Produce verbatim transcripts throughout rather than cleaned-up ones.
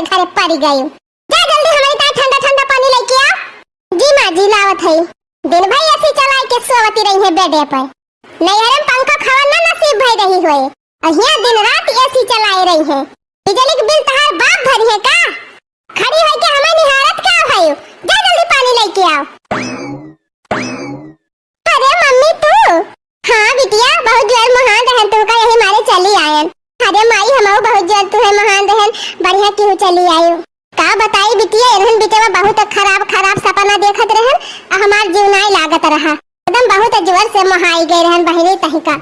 घरे पड़ी गई। जा जल्दी हमरे ताई ठंडा ठंडा पानी लइके आ। जी माँ जी, लावत है। दिन भर एसी चलाए के सोवती रही है बेडे पर। नैहरे में पंखा हवा ना नसीब भई रही होए, और हियाँ दिन रात एसी चलाए रही है। बिजली के बिल तहार बाप भरी है का? खड़ी होई के हमें निहारत का भई? जा जल्दी पानी लइके आओ। अरे मम्मी तू? हाँ बिटिया, बहुत जोर महान रहन तू का, यही मारे चली आयन। अरे माई, हमहू बहुत जोर तू है महान रहन, बढ़िया केहू चली आयु। का बताई बिटिया, इन्हन बिटिया बहुत खराब खराब सपना देखत रहन, आ हमार जीव नाई लागत रहा। एकदम बहुत जोर से मोहाई गए रहन बहिनी तहिका।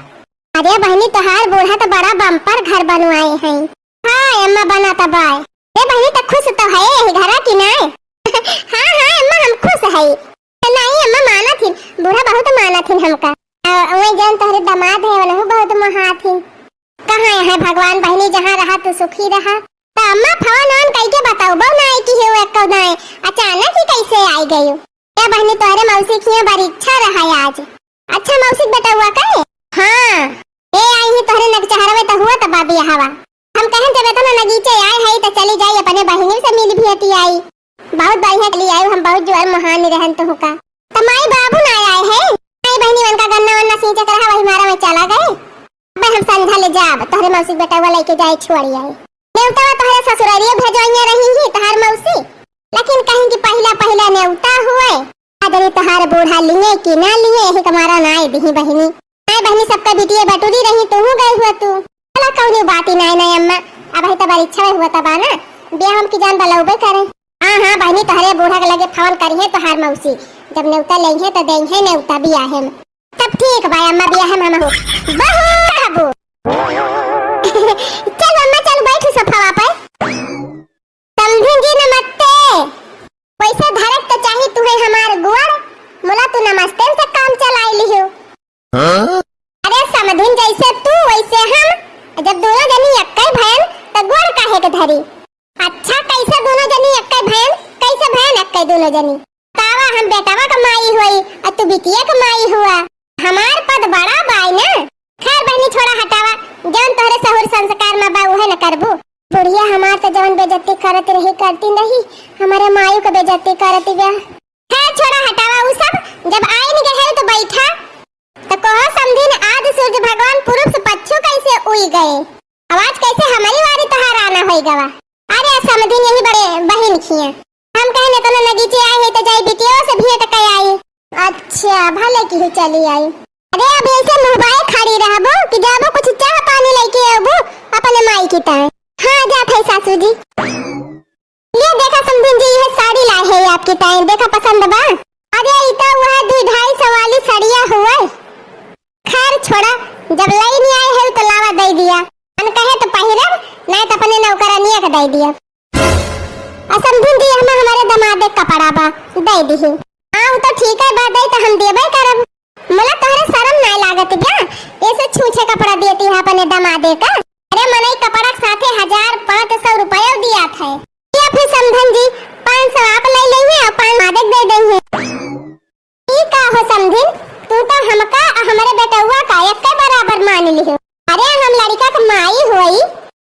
अरे बहिनी, तोहार बूढ़ा तो बड़ा बम्पर घर बनवाए हैं। हाँ अम्मा, बना तो बाय। ए बहिनी, तो खुश तो है यही घरा की नाय? हाँ हाँ अम्मा, हम खुश है। तो नहीं अम्मा, मानत हिन, बूढ़ा बहुत मानत हिन हमका। अ, वही जौन तोहरे दामाद है, वनहु बहुत मोहात हिन। कहाँ यहाँ भगवान बहिनी, जहाँ रहा तू सुखी रहा। तो अम्मा, फोन ऑन कइके बताओ, बहू ना आई कि हो एको नाय, अचानक ही कैसे आई गई? क्या बहिनी, तोहरे मौसी की यहाँ परीक्षा रहा है आज। अच्छा, मौसी के बेटउआ का है? हाँ। ए आई ही तोहरे नगचहरवे तो हुआ तब बियाहवा। हम कहन जब इतना नगीचे आए है तो चली जाई अपने बहिनी से मिल भी हती आई। बहुत बढ़िया चली आई, हम बहुत जोर मोहानी रहन तो हुका। तो माई बाबू ना आए है? माई बहिनी उनका गन्ना वन्ना सींचे के रहा, वही मारा में चला गए। अब हम संझा ले जाब, तोहरे मौसी के बेटउआ लेके जाए छोड़ी आई। नेवता तोहरे ससुरारिये भेजवाइया रही ही तोहार मौसी, लेकिन कहीं कि पहिला पहिला नेवता हुए। अदरी तोहार बूढ़ा लिए कि ना लिए, यही तुम्हारा नाय दिही बहिनी। नाय बहिनी, सबका बिटिये बटुरी रही, तू गई हुआ तू। चला कौनी बात ही नाय, नाय अम्मा, अब ही तो परीक्षा हुआ तबा ना, बियाह हम की जान बलौबे करे। हाँ हाँ बहिनी, तोहरे बूढ़ा के लगे फोन करिहे तोहार मौसी, जब नेवता लेंगे तो देंगे नेवता बियाहे में। तब ठीक बा अम्मा, बियाह में हम हो। बहू रहबू। चल अम्मा, चल बैठ सोफावा पे। समधिन जी नमस्ते। वैसे धरक तो चाही तुहे हमार गुआर, मुला तू नमस्ते से काम चलाई लिहो। हाँ? अरे समधिन, जैसे तू वैसे हम, जब दोनों जनी एक्के भयन तो गुआर काहे के धरी? अच्छा, कैसे दोनों जनी एक्के भयन? कैसे भयन एक्के दोनों जनी? तावा हम बेटवा क माई होई, अ तू बिटिया क माई हुआ। हमार पद बड़ा बाय ना। खैर बहिनी, छोड़ा हटावा, जौन तोहरे सहूर संस्कार में बा, उहे न करबू। बुढ़िया हमार त जौन बेइज्जती करत रही, करती नहीं, हमारे मायू क बेइज्जती करती बा। खैर छोड़ा हटावा, उ सब जब आइन गए तो बैठा, तो कहो समधिन, आज सूर्य भगवान पूरब से पच्छू कैसे उई गए? आवाज कैसे हमारी वारी तोहार आना होई गवा? अरे समधिन यही बड़े बहिन खिया। हम कहने तो नगीचे आए हैं तो जाई बिटियों से भेंट कर आई। अच्छा, भले की ही चली आई। अरे अब ऐसे मुँह बाए खड़ी रहबो कि जाबो कुछ चाह पानी लेके आबो अपने माई की ताए। हाँ, जात है सासू जी। ये देखा समधिन जी, ये साड़ी लाए है आपकी ताई, देखा पसंद बा? अरे ई तो वह दू ढाई सौ वाली सड़िया हुआ। खैर छोड़ा, जब लई नहीं आए है तो लावा दे दिया। मन कहे तो पहिरब, नहीं तो अपने नौकरानिया के दे दिया। आ समधिन जी, हम हमारे दमादे कपड़ा बा, दे दिही। हाँ, वो तो ठीक है बा, दे तो हम देबे करब। मुला तोहरे शरम नाय लागत बा, ऐसे छूछे कपड़ा देती है अपने दमादे का। अरे मनई कपड़ा के साथे हजार पाँच सौ रुपया दिया था। या फिर समधन जी, पाँच सौ आप ले लेंगे और पाँच मादे दे देंगे। ई का हो समधिन, तू तो हमका आ हमरे बेटउआ का एक्के बराबर मान लिहो। अरे हम लड़िका के माई होई।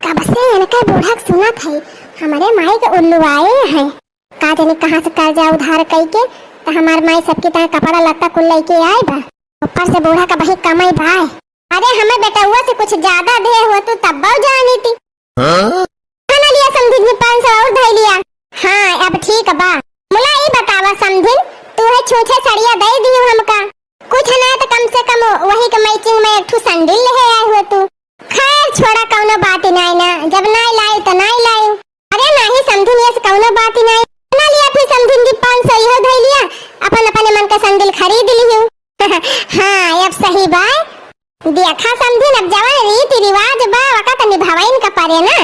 कब से इनके बूढ़ा के सुनत है, हमरे माई के उल्लू आए हैं। का जाने कहाँ से कर्जा उधार कई के, तो हमार माई सबके ताए कपड़ा लत्ता कुल लेके आए बा। ऊपर से बूढ़ा का बही कमाई भाई। अरे हमें बेटउआ से कुछ ज्यादा दे हो तू तब जानी थी। हाँ? खाना लिया समधिन जी, पाँच सौ और धई लिया। हाँ, अब ठीक बा। मुला ई बतावा समधिन, तू है छूछे सड़िया दे दियो हमका। कुछ ना तो कम से कम वही के मैचिंग में एक ठू सैंडल ले आए हुए तू। खैर छोड़ा, कौनो बात ही नाई ना, जब नाई लाई तो नाई लाई। अरे नाही समधिन, ये से कौनो बात ही नाई। ना लिया फिर समधिन जी, पाँच सौ यह धई लिया, अपन अपने मन का सैंडल खरीद लियो। हाँ, अब सही बा। देखा समधिन, अब जवन रीति रिवाज बा, वका तो निभावइन का परे ना।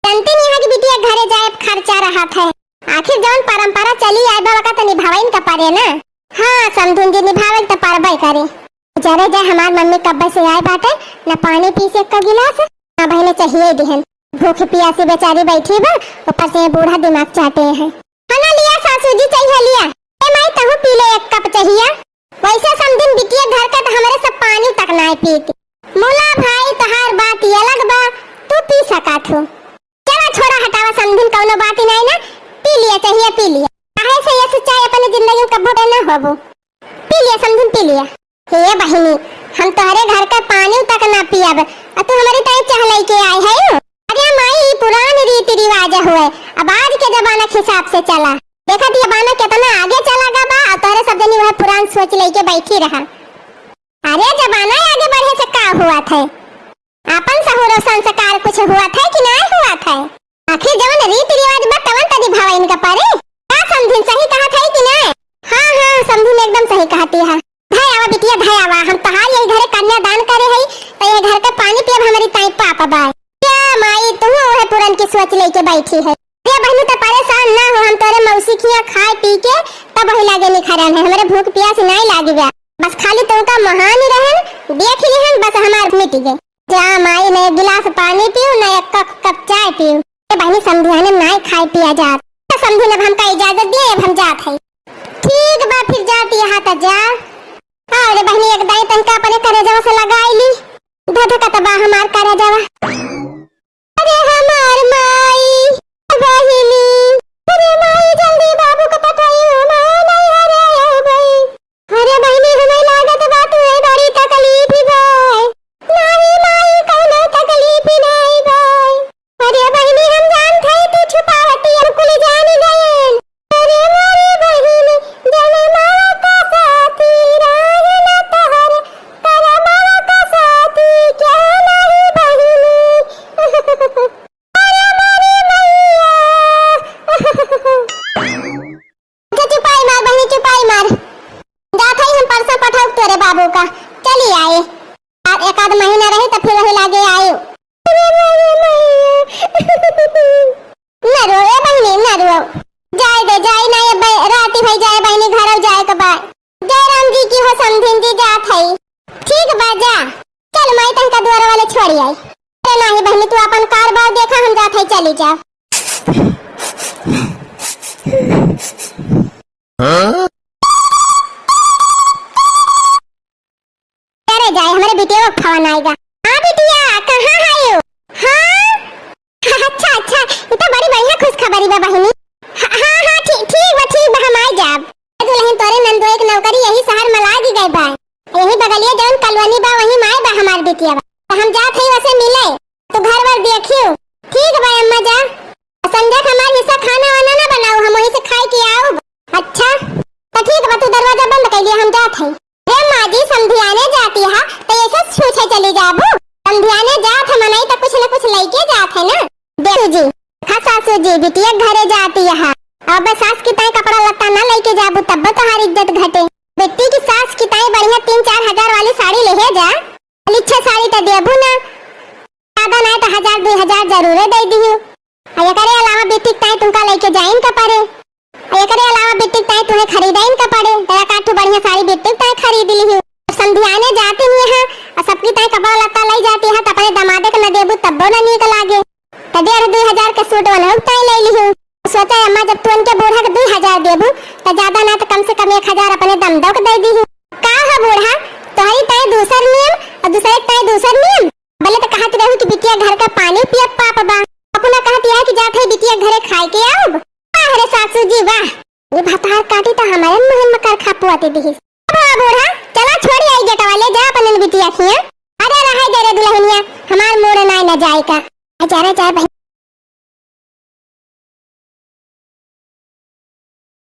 जनती नहीं है कि बिटिया घरे जाए, अब खर्चा रहत है। आखिर जवन परंपरा चली आए बा, वका तो निभावइन का परे ना। हाँ समधिन जी, निभावे तो परबे करे। जरे जाए हमार मम्मी कब्बे से आए बाटे, न पानी पी से एक गिलास, न बहने चाहिए दिहन। भूख पियासी बेचारी बैठी बा, ऊपर से ये बूढ़ा दिमाग चाटे हैं। खाना लिया सासू जी, चाहिए लिया। ए माई, तहू पी ले एक कप चाहिए। वैसे समधिन बिटिया घर का तो हमारे सब पानी तक ना पीती। मुला भाई, तोहार बात ये अलग बा, तू पी सका थू। चला छोड़ा हटावा समधिन, कौनो यही पी लिया। काहे से ये चाय अपने जिंदगी में कब्बो ना होबो। पी लिया समधिन, पी लिया। हे बहिनी, हम तोहरे घर का पानी तक ना पियब, आ तू हमरी ताई चाह लइके आए है? अरे माई, ई पुरान रीति रिवाज हुए, अब आज के जमाना के हिसाब से चला। देखा थी जमाना कितना आगे चला गा बा, और तोहरे सब जनी वह पुरान सोच लइके बैठी रहा। अरे जमाना आगे बढ़े से का हुआ थे? आपन सहूर और संस्कार कुछ हुआ थे कि ना हुआ थे? आखिर जवन रीति रिवाज बा तवन त निभावे इनका परे। का समधिन सही कहा थे कि ना? हाँ हाँ समधिन एकदम सही कहती है। धै आवा बिटिया धै आवा, हम तोहार यही घरे कन्यादान करे हई, तो ये घर के पानी पियब हमरी ताई पाप बाय। क्या माई, तू उहे पुरन की सोच लेके बैठी है। अरे बहनी, तो परेशान ना हो, हम तोरे मौसी खिया खाए पी के तब वही लागे निखरन है। हमरे भूख पियास नाई लागी बा, बस खाली तुमका महान रहन देख लिहन, बस हमार मिट गए। जा माई, न एक गिलास पानी पियो, न एक कप, कप चाय पियो। ए बहनी, समधियाने नाई खाए पिया जात। तो समधिन अब हमका इजाजत दिए, अब हम जात है। ठीक बा, फिर जाती यहाँ तो जा। हाँ रे बहनी, एक दाई तनका अपने करेजवा से लगाई ली। धधकत बा हमार करेजवा। अरे हमार माई, बहिनी, अरे माई, जल्दी बाबू के पठाई, हम नैहरे अबई। अरे बहिनी, हमें लागत बा तू ए बड़ी तकलीफ बाय। नाही माई, कौनो तकलीफ नाही बाय। अरे बहिनी, हम जानत हई तू छुपावती, हम कुल जान गएन। अरे मोरी बहिनी, जनमवा का साथी राह न तोहर, करमवा का साथी के नाही बहिनी। अरे मोरी मैया। अच्छा चुपाई मार बहिनी, चुपाई मार। जात हई हम परसों पठाउब तोरे बाबू का, चली आए। आ, एक आध महीना रही तो फिर वही लागे आए। अरे मोरी मैया। न रो ए बहिनी, न रो। जाए दे, जाए ना ये बे-, राती भई जाए बहिनी, घरव जाए के बा। जय राम जी की हो समधिन जी, जात हई। ठीक बा, जा। चल माई, तनका दुआर वाले छोड़ी आई। अरे नाही बहिनी, तू अपन कार बार देखा, हम जात हई, चली जा। अरे जाए, हमरे बिटिया का फोन आएगा। हाँ बिटिया, कहाँ है यू? हाँ? अच्छा, अच्छा, ये तो बड़ी बढ़िया खुशखबरी बा बहिनी। हाँ, हाँ, हाँ, ठीक, ठीक बा, ठीक बा, हम आए जाब। दुल्हन तोरे नंदोई के नौकरी यही शहर में लागी गए बा। यही बगलिया जौन कॉलोनी बा, वही माए बा हमार बिटिया बा। तो हम जात हई वसे मिले, तो घर वर देखियो। ठीक बा अम्मा, जा। संध्या के हमार हिस्सा खाना वाना ना बनाऊ, हम वहीं से खाए के आऊ। अच्छा, तो ठीक बा, तू दरवाजा बंद कर लिया, हम जात हई। हे माँ जी, समधियाने जाती है, तो ये सब छूछे चली जाबू। समधियाने जात है मनई, तो कुछ न कुछ लेके जात है ना। देखू जी, हाँ सासू जी, बिटिया घरे जाती है। अब सास की ताई कपड़ा लत्ता ना लेके जाबू, तब तोहार इज्जत घटे। बेटी की सास की ताई बढ़िया तीन चार हजार वाली साड़ी ले जा, लिच्छा साड़ी तो देबू ना, ज्यादा ना तो हजार दुई हजार जरूरे दे दिहू। आ एकरे अलावा बिटिक ताई तुमका लेके जाइन का पड़े। आ एकरे अलावा बिटिक ताई तुम्हें खरीदाइन का पड़े। तेरा काठू बढ़िया साड़ी बिटिक ताई खरीद लिहू। समधियाने जाती नहीं है, और सबकी ताई कपड़ा लत्ता ले जाती है, तो अपने दमादे के न देबू तब्बो न नीक लागे। तो डेढ़ दुई हजार के सूट वनहु ताई ले लिहू। सोचा अम्मा, जब तू उनके बूढ़ा के दुई हजार देबू, तो ज्यादा ना तो कम से कम एक हजार अपने दमदो के दे दिहू। का हो बूढ़ा, तोहरी ताई दूसर नियम और दूसरे ताई दूसर नियम। बोले तो कहत रहू कि बिटिया घर का पानी पियब पाप बा। अपना कहत यह कि जात है बिटिया घरे खाए के आउब। वाह रे सासू जी वाह, ये भतार काटी तो हमारे मुँह में करखा पुआते दिहिस। अब हाँ बूढ़ा, चला छोड़ी आई गेटवा, ले जा अपन बिटिया खिया। अरे रहे दे रे दुल्हनिया, हमार मूड नाय न जाए का। अचारा चाहे बहन